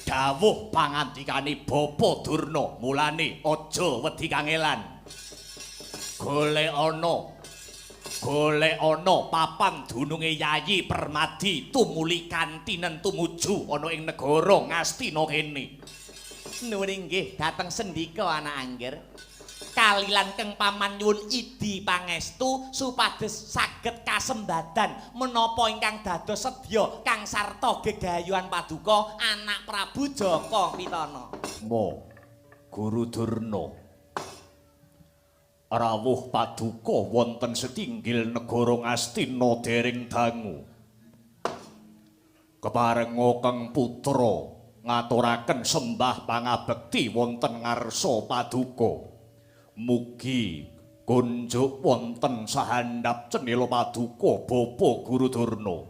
Dawuh pangandikane Bapa Durna, mulane aja wedi kangelan. Golek ana papan dununge Yayi Permadi tumuli kantinen tumuju ana ing negara Ngastina kene. Nuwun inggih dhateng sendika anak angger. Kalilan keng paman nyuwun idi pangestu supados saged kasembadan menapa ingkang dados sedya kang sarta gegayuhan paduka anak Prabu Jaka Pitana. Mo Guru Durna, rawuh paduka wonten setinggil negara Ngastina dereng dangu. Keparenga keng putra ngaturaken sembah pangabekti wonten ngarsa paduka. Mugi kunjuk wonten sahandap cenela paduka Bapa Guru Durna.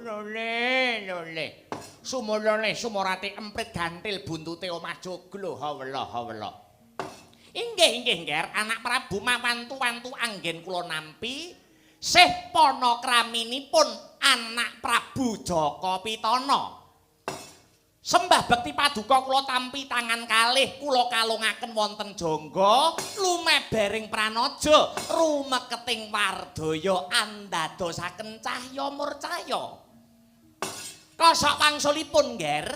Lole lole. Sumolole sumorate emprit gantil buntute omah joglo hawela hawela. Inggih inggih ngger anak Prabu mawantu-wantu anggen kula nampi sih panakraminipun anak Prabu Jaka Pitana. Sembah bekti paduka kula tampi tangan kalih kula kalungaken wonten jangga lumebering pranaja rumeketing wardaya andadosaken cahya murcaya. Kosok wangsulipun ngger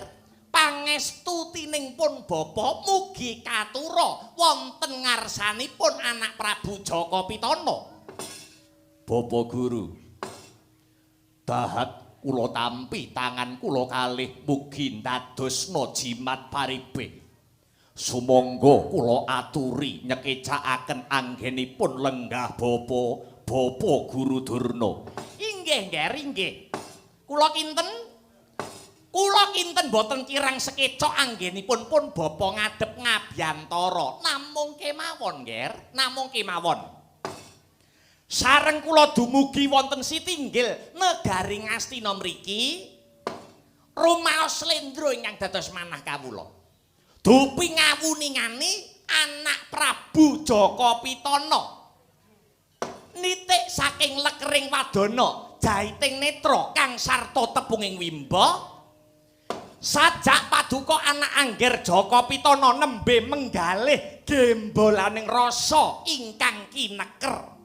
pangestu tining pun bapa mugi katura wonten ngarsanipun anak Prabu Jaka Pitana. Bapa Guru, dahat kula tampi tangan kula kalih mugi ndadosna jimat paripe. Sumangga kula aturi nyekecakaken anggenipun lenggah bapa, Bapa Guru Durna. Inggih ngger inggih. Kula kinten Kula kinten boten kirang sekecok anggenipun pun bapa ngadhep ngabyantara. Namung kemawon, Ngger, namung kemawon. Sareng kula dumugi wonten sitinggil negari Ngastina mriki, rumaos slendra ingkang dados manah kawula. Dupi ngawuningani anak Prabu Jaka Pitana. Nitik saking lekering wadana, jaiting netra kang sarta tepunging wimba. Sajak paduka anak angger Jaka Pitana nembe menggalih gembolaning rasa ingkang kineker.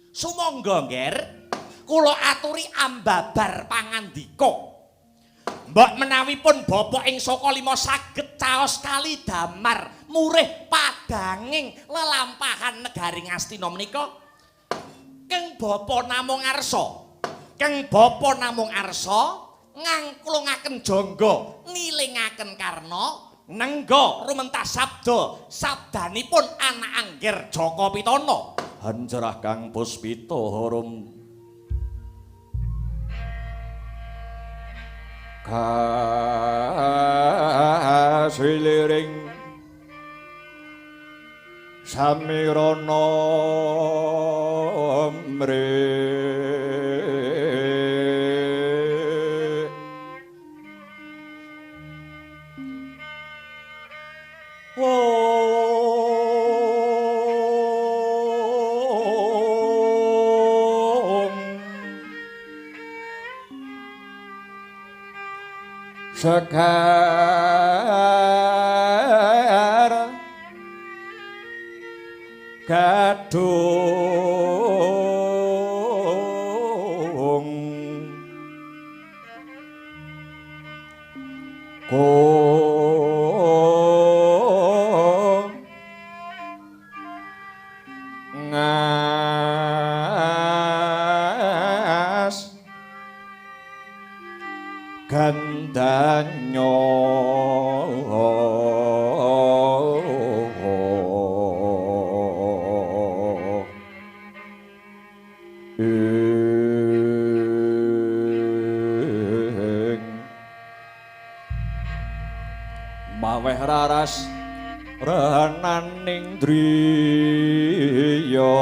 Sumangga ngger, kula aturi ambabar pangandika. Mbok menawi pun bapa ing Saka Lima saged caos kali damar murih padanging lelampahan negari Ngastina menika. Keng bapa namung arsa. Keng bapa namung arsa ngangklungaken jangga, ngilingaken karna, nengga rumentas sabda, sabdanipun anak angger Jaka Pitana. Hanjerah kang puspita harum kasiliring samirana mri sekar gadung ko ngas gandanyo ing maweh raras renaning driya.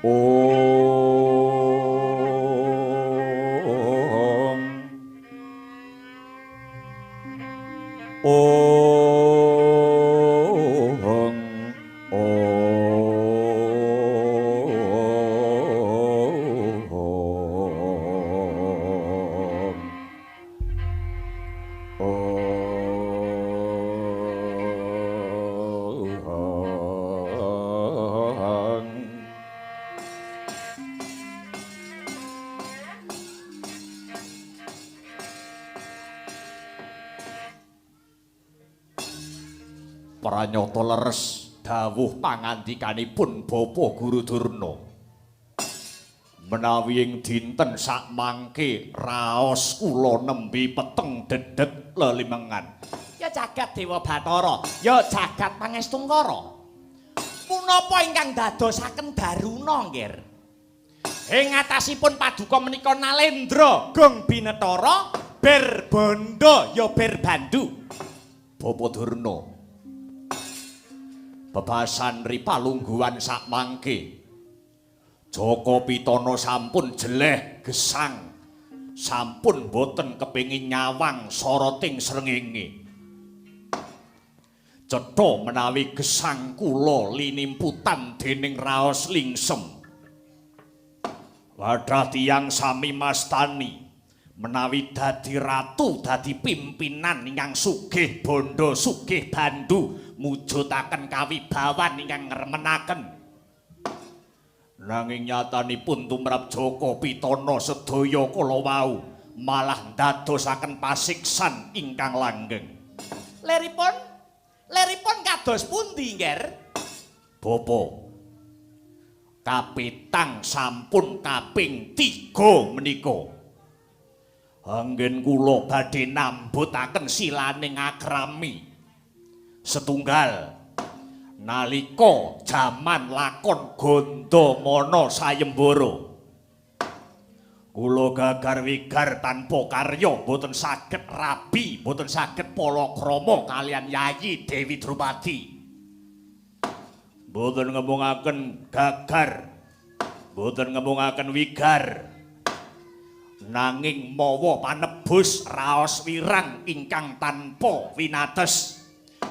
Om Om Om. Pranyata leres dawuh pangandikanipun Bapa Guru Durna. Menawi ing dinten sakmangke raos kula nembe peteng dedet lelimengan. Ya jagat Dewa Bathara, ya jagat Pangestungkara. Punapa ingkang dadosaken Daruna, Nggir? Ing atasipun paduka menika Nalendra Gong Binetara ber bondo ya ber bandu. Bapa Durna, bebasan ripalungguhan sakmangke Jaka Pitana sampun jeleh gesang, sampun boten kepengin nyawang soroting srengenge. Cetha menawi gesang kula linimputan dening raos lingsem. Wadah tiyang sami mastani menawi dadi ratu, dadi pimpinan ingkang sugih bondo, sugih bandu, mujudaken kawibawan ingkang ngremenaken. Nanging nyatanipun tumrap Jaka Pitana sedaya kala wau malah ndadosaken pasiksan ingkang langgeng. Leripun, leripun kados pundi, Ngger? Bapa, kapitang sampun kaping 3 menika. Anggen kula badhe nambutaken silaning akrami. Setunggal, nalika jaman lakon Gandamana Sayembara, kula gagar wigar tanpa karya, boten saged rabi, boten saged palakrama kaliyan Yayi Dewi Drupadi. Boten ngemungaken gagar, boten ngemungaken wigar, nanging mawa panebus raos wirang ingkang tanpa winates.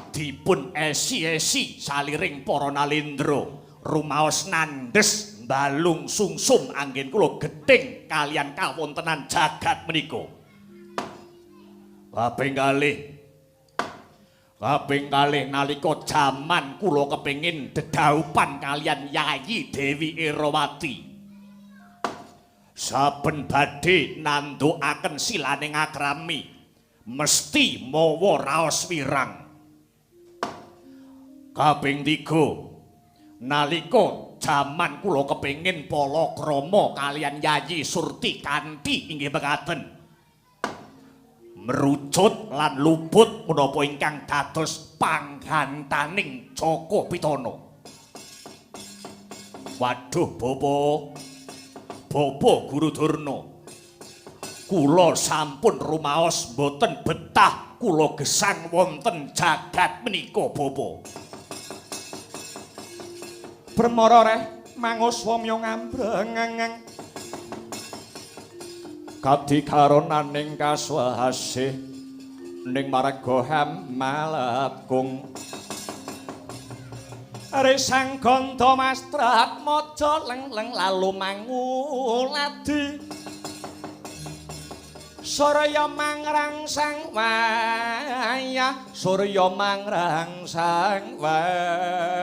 Dipun esi-esi saliring para nalendra, rumaos nandhes balung sungsum anggen kula gething kaliyan kawontenan jagat menika. Kaping kalih nalika jaman kula kepengin dedhaupan kaliyan Yayi Dewi Erawati. Saben badhe nandhukaken silaning akrami mesti mawa raos wirang. Kaping 3, nalika jaman kula kepengin palakrama kaliyan Yayi Surti Kanthi inggih mekaten. Merucut lan luput menapa ingkang dados panggantaning Jaka Pitana. Waduh, Bapa. Bapa Guru Durna, kula sampun rumaos mboten betah kula gesang wonten jagat menika, Bapa. Bremara reh manguswamya ngambrengeng kadikaronaning kaswasih ning marga hamalakung Resang gandha mastrat maja leng-leng lalu manguladi Surya mangrangsang wayah, surya mangrangsang wayah.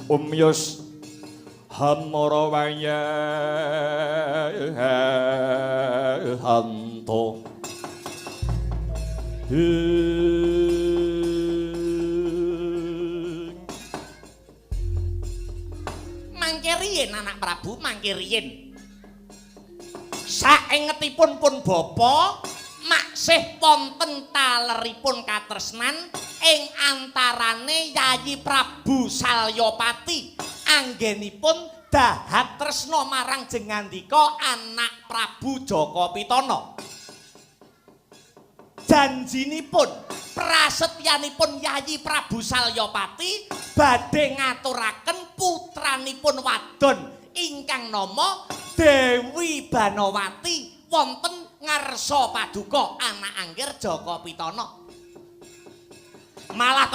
Umyus hamara wayah hanto. Mangke riyin anak Prabu, mangke riyin. Saengetipun pun bapa maksih wonten taleripun katresnan ing antarane Yayi Prabu Salyapati anggenipun dahat tresna marang jengandika anak Prabu Jaka Pitana. Janjinipun prasetyanipun Yayi Prabu Salyapati badhe ngaturaken putranipun wadon ingkang nama Dewi Banowati wonten ngarsa paduka anak angger Jaka Pitana. Malah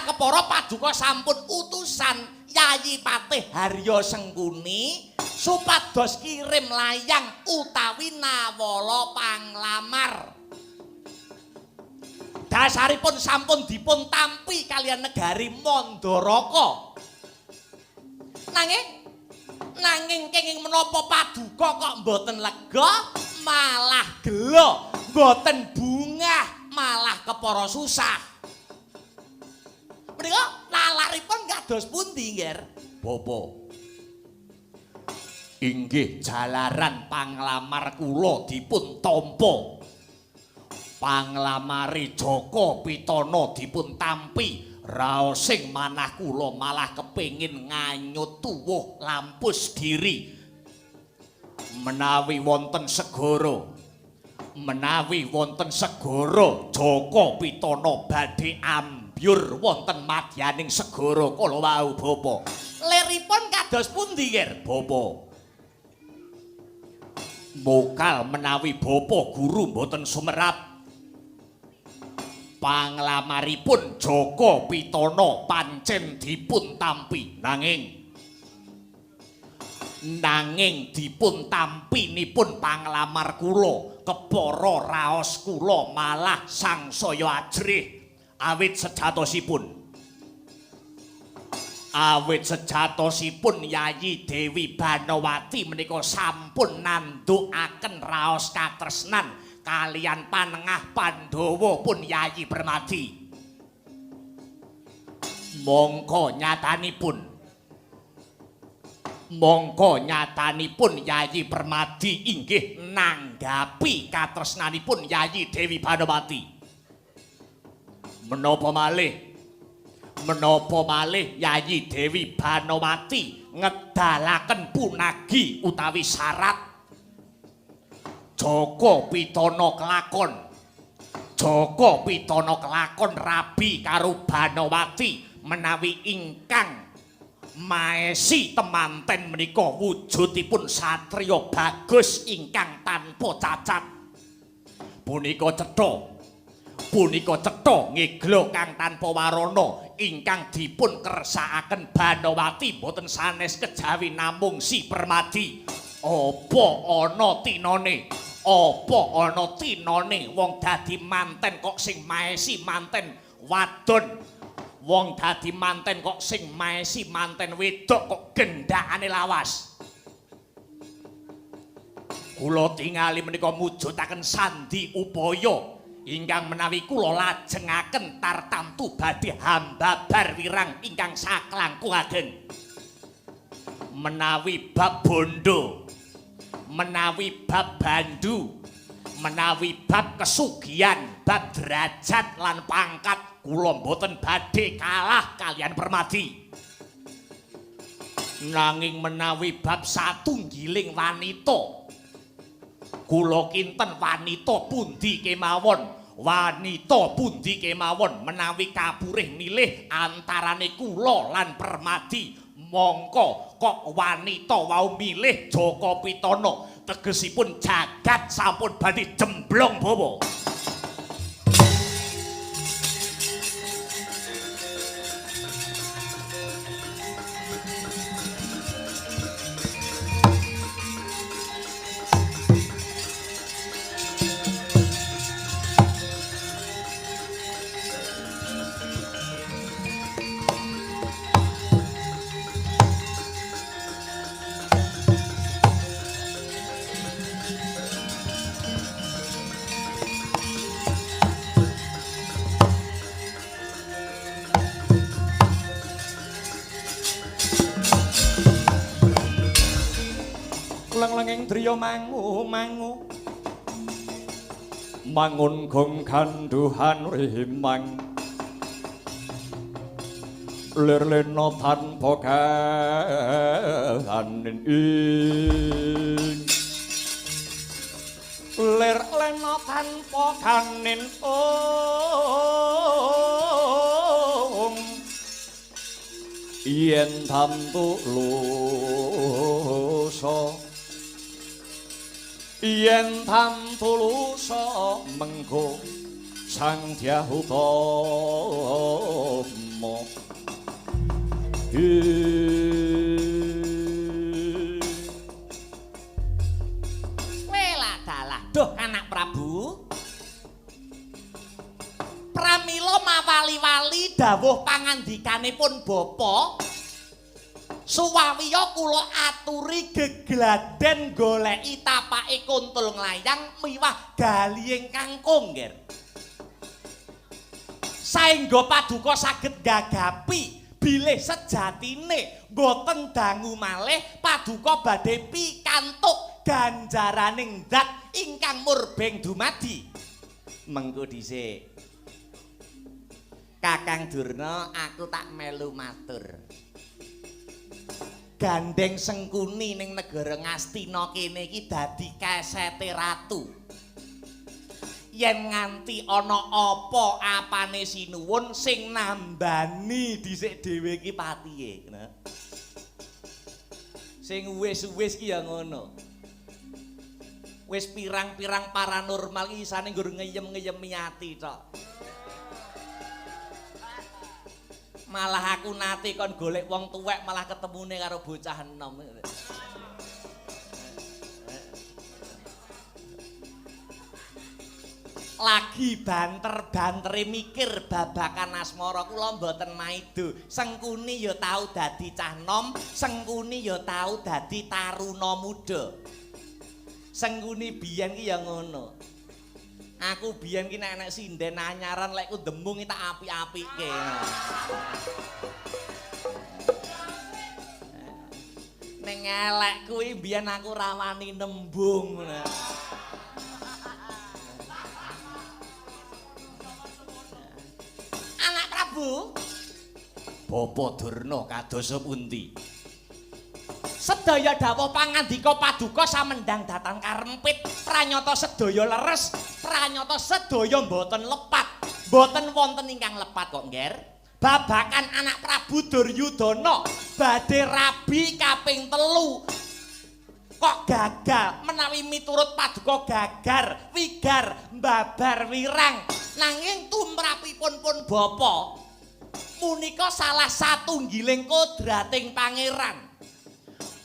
kepara paduka sampun utusan Yayi Patih Harya Sengkuni supados kirim layang utawi nawala panglamar. Dasaripun sampun dipun tampi kaliyan negari Mandaraka. Nanging kenging menapa paduka kok mboten lega Malah gelo, mboten bungah, malah kepara susah. Menika nalaripun kados pundi, Ngger? Bapa. Inggih jalaran panglamar kula dipun tampa. Panglamare Jaka Pitana dipun tampi. Raosing manah kula malah kepengin nganyut tuwuh lampus diri. Menawi wonten segara, menawi wonten segara Jaka Pitana badhe ambyur wonten madyaning segara kala wau, Bapa. Leripun kados pundi, Nger? Bapa. Mokal menawi Bapa guru mboten sumerap. Panglamaripun Jaka Pitana pancen dipun tampi, nanging dipun tampinipun panglamar kula kepara raos kula malah sangsaya ajrih awit sejatosipun Yayi Dewi Banowati menika sampun nandhukaken raos katresnan kalian panengah Pandhawa pun Yayi Permadi. Mongko nyatanipun Yayi Permadi inggih nanggapi katresnanipun Yayi Dewi Banowati. Menapa malih Yayi Dewi Banowati ngedalaken punagi utawi syarat Jaka Pitana kelakon rabi karo Banowati menawi ingkang maesi temanten menika wujudipun satriya bagus ingkang tanpa cacat. Punika cetha ngegla kang tanpa warana ingkang dipun kersakaken Banowati boten sanes kejawi namung si Permadi. Apa ana tinane? Apa ana tinane wong dadi manten kok sing maesi manten wadon? Wong dadi manten kok sing maesi manten wedok kok gendakane lawas. Kula tingali menika mujudaken sandi upaya ingkang menawi kula lajengaken tartamtu badhe hambabar wirang ingkang saklangkungaken. Menawi bab bondo, menawi bab bandu, menawi bab kesugihan, bab derajat lan pangkat kula mboten badhe kalah kalian Permadi. Nanging menawi bab satunggiling wanita, kula kinten wanita pundi kemawon, wanita pundi kemawon menawi kapurih milih antarane kula lan Permadi, mongko kok wanita wau milih Jaka Pitana, tegesipun jagat sampun badhe jemblong bawa. Leng-lenging driya mangu-mangu mangun gong ganduhan rimang lir lena tanpa kahanin ing lir lena tanpa kanin ong yen tamtu lusa yen tamtulusa mengko Sang Dyah Utama. Welah dalah duh anak Prabu. Pramila mawali-wali dawuh pangandikanipun bapa Suwawiya kula aturi gegladen goleki tapake kuntul nglayang miwah galihing kangkung, Nger. Saengga paduka saged gagapi bilih sejatine boten dangu malih paduka badhe pikantuk ganjaraning zat ingkang murbeng dumadi. Mengko dhisik. Kakang Durna, aku tak melu matur. Gandeng Sengkuni ning negara Ngastina kene iki dadi kesete ratu. Yen nganti ana apa apane sinuwun sing nambani dhisik dhewe iki patihe, ngono. Sing wis-wis ki ya ngono. Wis pirang-pirang paranormal iki isane nggur ngeyem-ngeyemi ati tok. Malah aku nate kon golek wong tuwek malah ketemune karo bocah enom. Lagi banter-bantere mikir babakan asmara kula mboten maido. Sengkuni ya tau dadi cah nom, Sengkuni ya tau dadi taruna muda. Sengkuni biyen ki ya ngono. Aku biyen ki nek enek sinden anyaran lek ku demung tak apik-apike. Ning elek kuwi biyen aku ra wani nembung ngono. Anak Prabu, Bapa Durna kados pundi? Sedaya dawuh pangandika paduka samendang datan karempit, pranyata sedaya leres, pranyata sedaya mboten lepat. Mboten wonten ingkang lepat kok, Ngger. Babakan anak Prabu Duryudana badhe rabi kaping 3. Kok gagal menawi miturut paduka gagar, wigar, mbabar wirang. Nanging tumrapipun pun bapa punika salah satunggiling kodrating pangeran.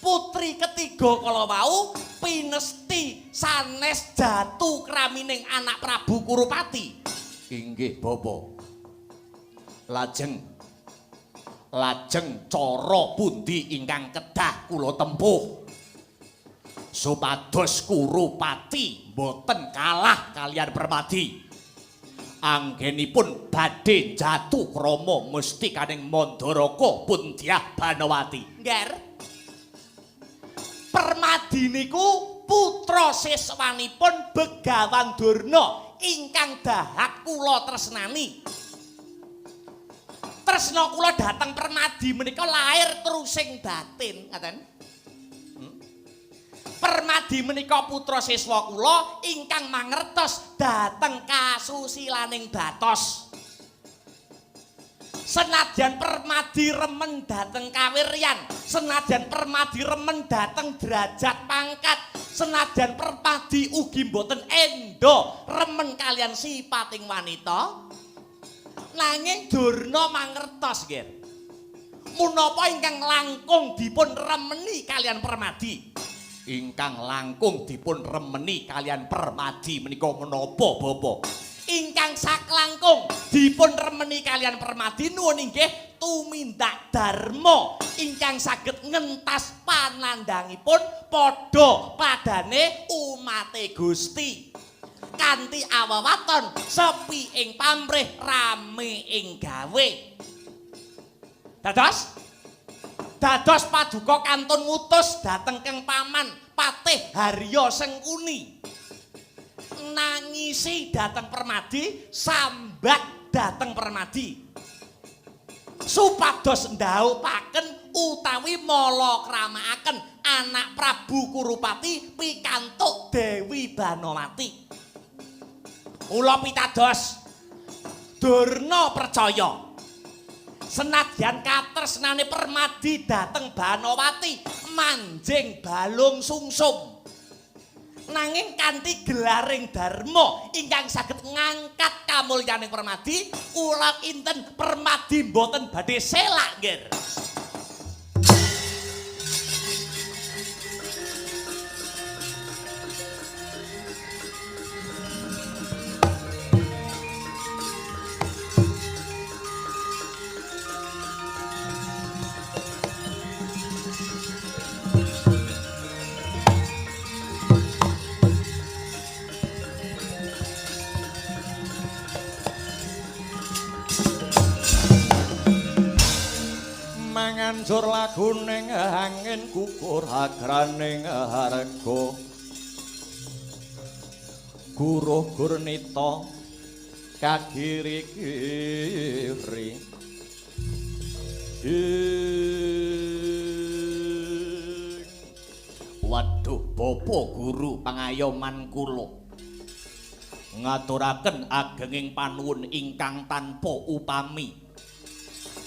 Putri ketiga kala wau pinesti sanes jatu kramining anak Prabu Kurupati. Inggih bapa. Lajeng cara pundi ingkang kedah kula tempuh supados Kurupati boten kalah kalian Permadi. Anggenipun badhe jatuh krama mustikaning Mandaraka pun Dyah Banowati. Ngger. Permadi niku putra siswanipun Begawan Durna ingkang dahat kula tresnani. Tresna kula dhateng Permadi menika lair trusing batin, ngaten. Permadi menika putra siswa kula ingkang mangertos dhateng kasusilaning batos. Senadyan Permadi remen dhateng kawiryan, senadyan Permadi remen dhateng derajat pangkat, senadyan Permadi ugi mboten endo remen kalian sipating wanita, nanging Durna mangertos nggih. Munapa ingkang langkung dipun remeni kalian Permadi? Ingkang langkung dipun remeni kalian Permadi menika menapa bapa? Ingkang saklangkung dipun remeni kalian Permadi nuwun inggih tumindak dharma ingkang saged ngentas panandhangipun padha padane umate Gusti. Kanthi awawaton sepi ing pamrih rame ing gawe. Dados paduka kantun ngutus dhateng Kang Paman Patih Harya Sengkuni. Nangisi dhateng Permadi, sambat dhateng Permadi. Supados ndhaupaken utawi malakramakaken anak Prabu Kurupati pikantuk Dewi Banowati. Kula pitados Durna percaya senadyan katresnane Permadi dhateng Banowati manjing balung sungsum, nanging kanthi gelaring dharma ingkang saged ngangkat kamulyaning Permadi, kula kinten Permadi mboten badhe selak nggih. Manganjur laguning angin gugur agraning harga guruh gurnita kagiri-giri. Waduh Bapak Guru pangayoman kula ngaturaken agenging panuwun ingkang tanpa upami.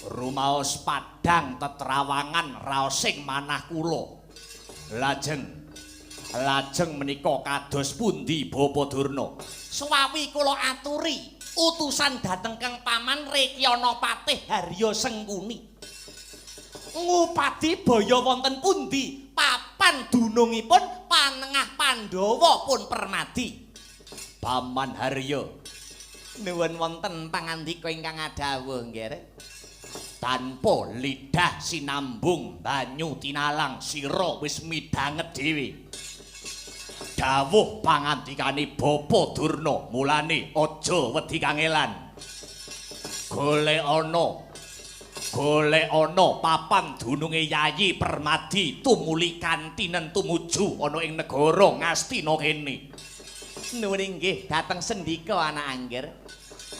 Rumaos padhang tetrawangan raosing manah kula. Lajeng lajeng menika kados pundi Bapak Durna? Suwawi kula aturi utusan dhateng Kang Paman Rekyana Patih Harya Sengkuni. Ngupadi baya wonten pundi? Papan dunungipun panengah Pandhawa pun permadi. Paman Harya, nuwun wonten pangandika ingkang adhawuh nggih. Tanpa lidah sinambung banyu tinalang sira wis midhanget dhewe. Dawuh pangandikane Bapak Durna, mulane aja wedi kangelan. Golek ana papan dununge Yayi Permadi tumuli kantinen tumuju ana ing negara Ngastina kene. Nuwun inggih dhateng sendika anak angger.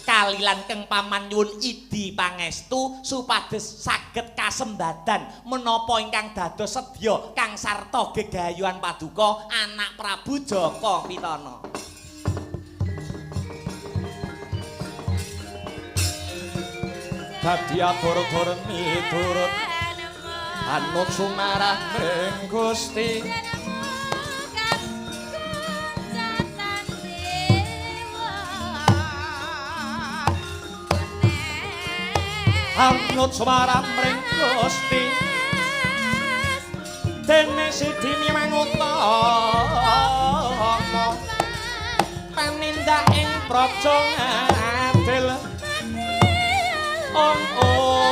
Kalilan Kang Paman nyuwun idi pangestu supados saged kasembadan menapa ingkang dados sedya kang sarta gegayuhan paduka anak Prabu Jaka Pitana. Dadi atur-atur miturut anut sumarah ning Gusti. Anut sumarah mring Gusti. Dene sidi mangutama panindak ing praja adil. Ong oh.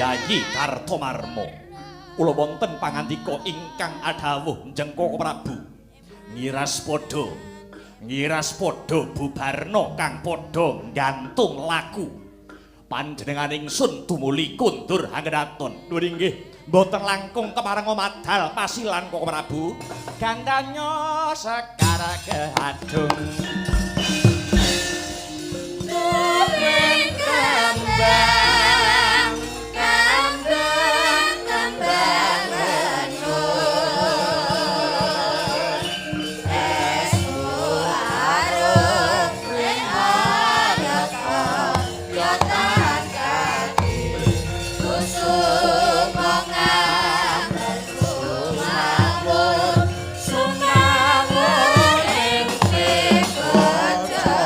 Yayi Kartomarma, kula wonten pangandika ingkang adhawuh Njengkaka Prabu. Ngiras padha bubarna kang padha nggantung laku. Panjenengan ingsun tumuli kundur anggenaton. Nuwun inggih, mboten langkung keparenga madal pasilan Kaka Prabu. Gandanya sekar kehadung. Kuping kembang kembang kembang enur esmu arum ing yotan kaki kusumongan sumawur sumawur ing pekejaya.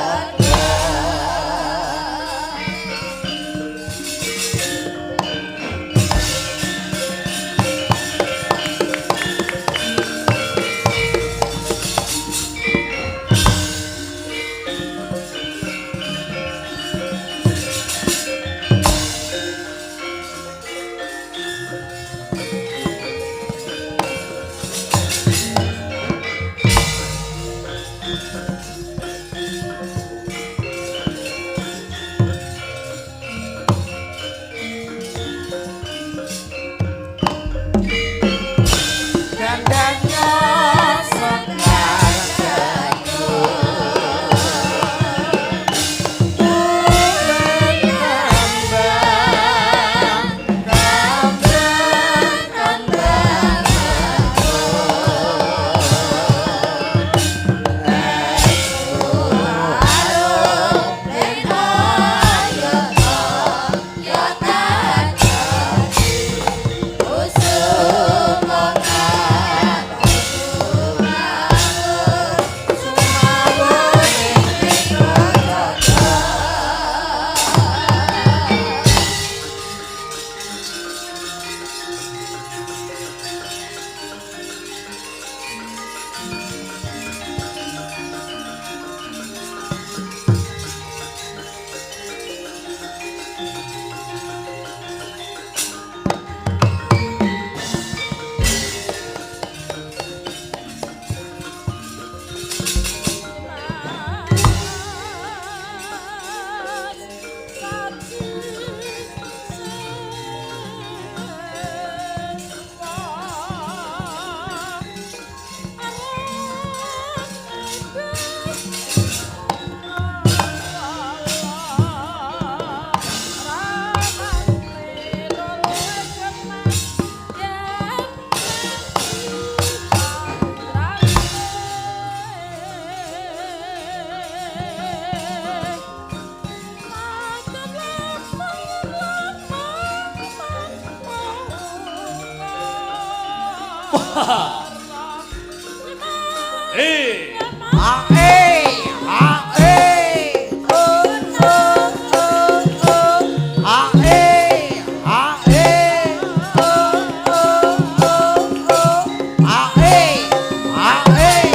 Gandanya sekar kehadung. Kuping kembang kembang Eh. Ha eh, ha eh. Oh oh oh oh. Ha eh, ha eh. Oh oh oh oh. Ha eh, ha eh.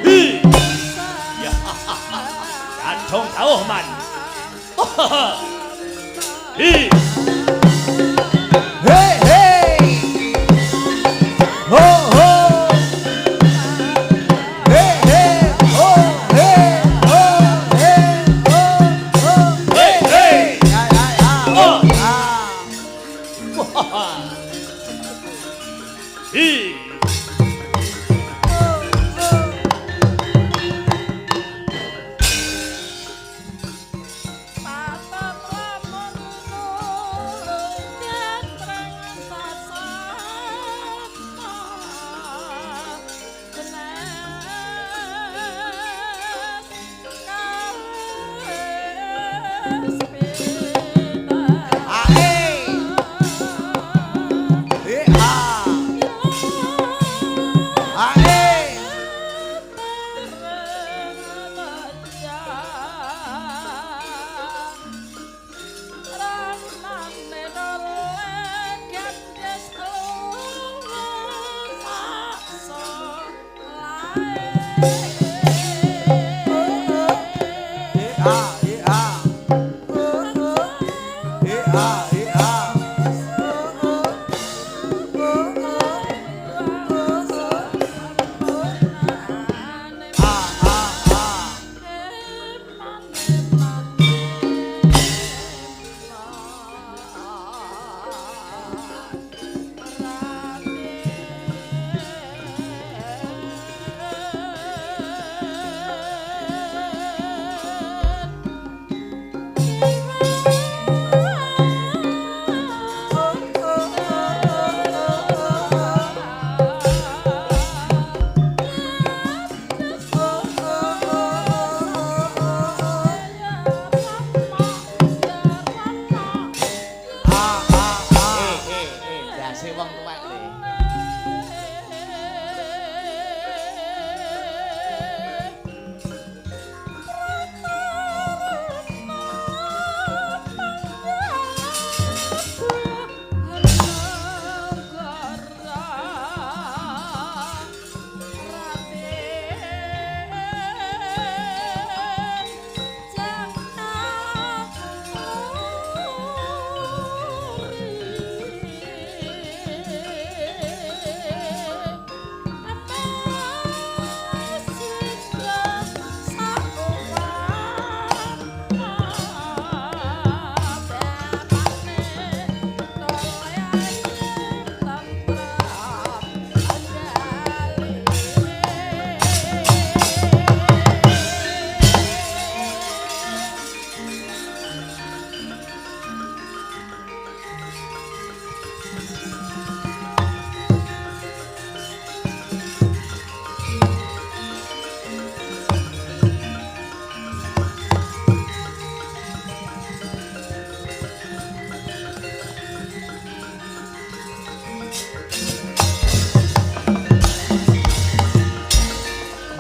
Hi. Ya. Gadhong dawuh man. Hi. Hey hey. Ho ho. Hey hey ho hey ho hey ho ho. Hey hey. Ya ya ya. Oh. Ah. Hi. Ha eh. Eh ah. Ha eh. Eh ah, eh ah. Oh oh. Eh ah, eh ah. Oh oh. Oh oh. Oh oh. Ah ah ah. Oh oh oh oh oh. Oh oh oh oh oh. Ah ah ah. Eh eh eh, ndase wong tuwek le.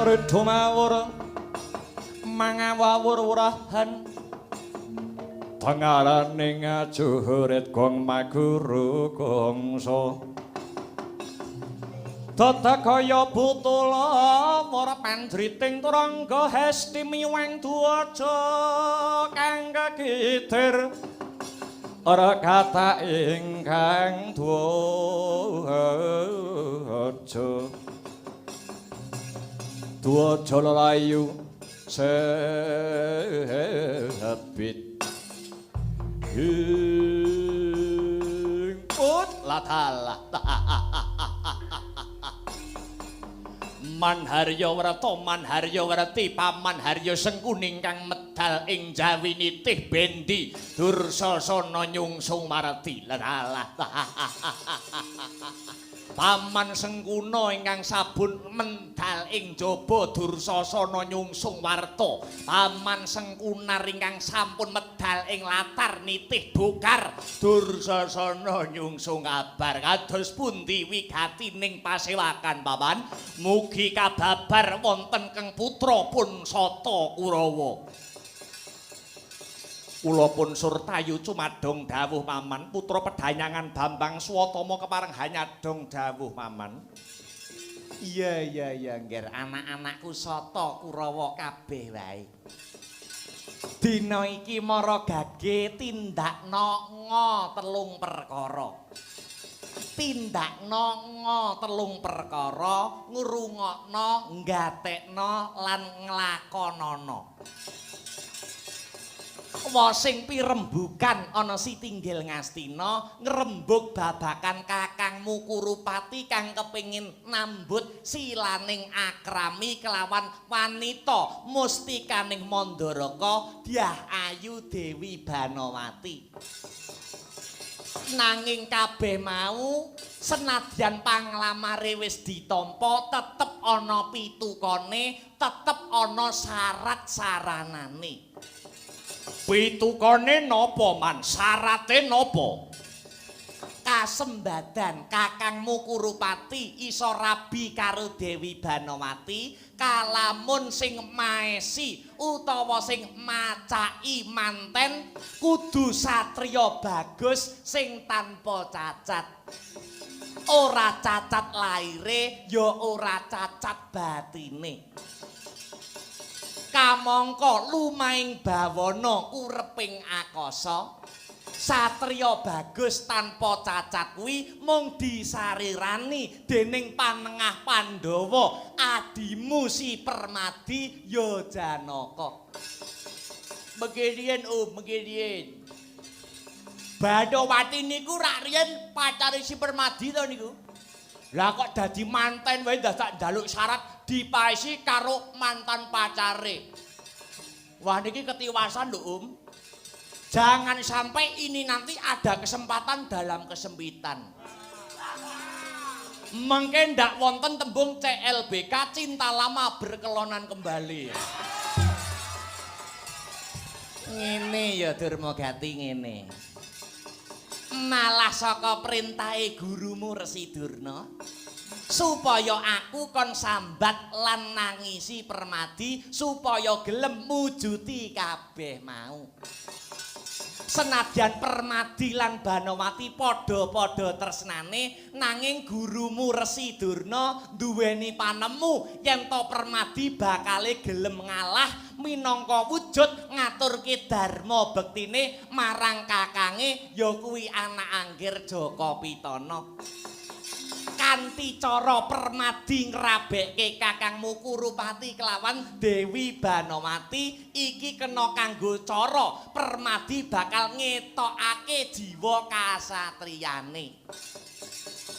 Redha mawur mangawur-wurahan Tengarane ngajurit gong maguru gongso. Dadak kaya butula ora pandriting turangga hesti miwang duwaja kang kekitir Ora kata ingkang duwaja. Duwaja lelayu sebit. Ing put latalah. Man Harya Wrata, Man Harya Werti, Paman Harya Sengkuni ingkang medal ing Jawi nitih bendi Dursasana nyungsung marti. Latalah. Paman Sengkuna ingkang sabun mendal ing jaba Dursasana nyungsung warta. Paman Sengkunar ingkang sampun medal Medal ing latar nitih bukar Dursasana nyungsung kabar kados pundi wigatining pasewakan paman mugi kababar wonten keng putra pun Sata Kurawa. Kula pun surtayu cumadong dawuh paman putra pedanyangan Bambang Swatama kepareng hanyadong dawuh paman. Iya iya iya ngger anak-anakku Sata Kurawa kabeh wae. Dina iki mara gage tindakno ngo telung perkara. Tindakno ngo telung perkara, ngrungokno, nggatekno lan nglakonana. Wasing pirembukan ana sitinggil Ngastina ngrembug babakan kakangmu Kurupati kang kepengin nambut silaning akrami kelawan wanita mustikaning Mandaraka Dyah Ayu Dewi Banowati. Nanging kabeh mau senadyan panglamare wis ditampa tetep ana pitukane, tetep ana syarat saranane. Pitukane napa man? Syarate napa? Kasembadan kakangmu Kurupati iso rabi karo Dewi Banowati kalamun sing maesi utawa sing macaki manten kudu satriya bagus sing tanpa cacat. Ora cacat laire ya ora cacat batine. Kamangka lumahing bawana kureping akasa satriya bagus tanpa cacat kuwi mung disarirani dening panengah Pandhawa adimu si Permadi ya Janaka. Mengkiriyen Om, mengkiriyen. Banowati niku rak riyen pacare si Permadi to niku. Lah kok dadi manten wae dadak njaluk syarat dipaesi karo mantan pacare. Wah niki ketiwasan lho Om. Jangan sampai ini nanti ada kesempatan dalam kesempitan. Mengke ndak wonten tembung CLBK cinta lama berkelonan kembali. Ngene ya Durmagati ngene. Malah saka perintahe gurumu Resi Durna supaya aku kon sambat lan nangisi Permadi supaya gelem mujuti kabeh mau. Senadyan Permadi lan Banowati padha-padha tresnane nanging gurumu Resi Durna duweni panemu yen to Permadi bakale gelem ngalah minangka wujud ngaturke dharma bektine marang kakange ya kuwi anak anggir Jaka Pitana. Kanthi cara Permadi ngrabekke kakangmu Kurupati kelawan Dewi Banowati iki kena kanggo cara Permadi bakal ngetokake jiwa kasatriyane.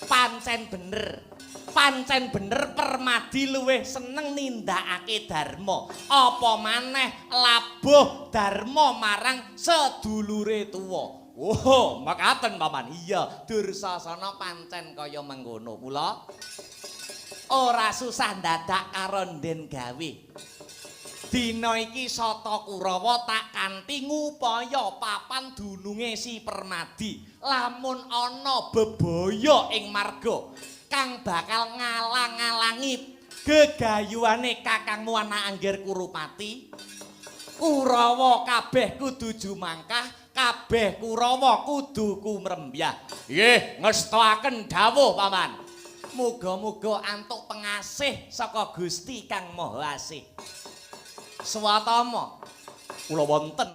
Pancen bener. Pancen bener Permadi luwih seneng nindakake dharma. Apa maneh labuh dharma marang sedulure tuwa. Oh, makaten paman. Iya, Dursasana pancen kaya mengkono. Mula ora susah ndadak karo nden gawe. Dina iki Sata Kurawa tak kanthi ngupaya papan dununge si Permadi. Lamun ana bebaya ing marga kang bakal ngalang-alangi gegayuhane kakangmu anak anggir Kurupati, Kurawa kabeh kudu jumangkah. Kabeh Kurawa kudu kumrembyah. Nggih, ngestoaken dawuh paman. Muga-muga antuk pengasih saka Gusti Kang Maha Asih. Swatama kula wonten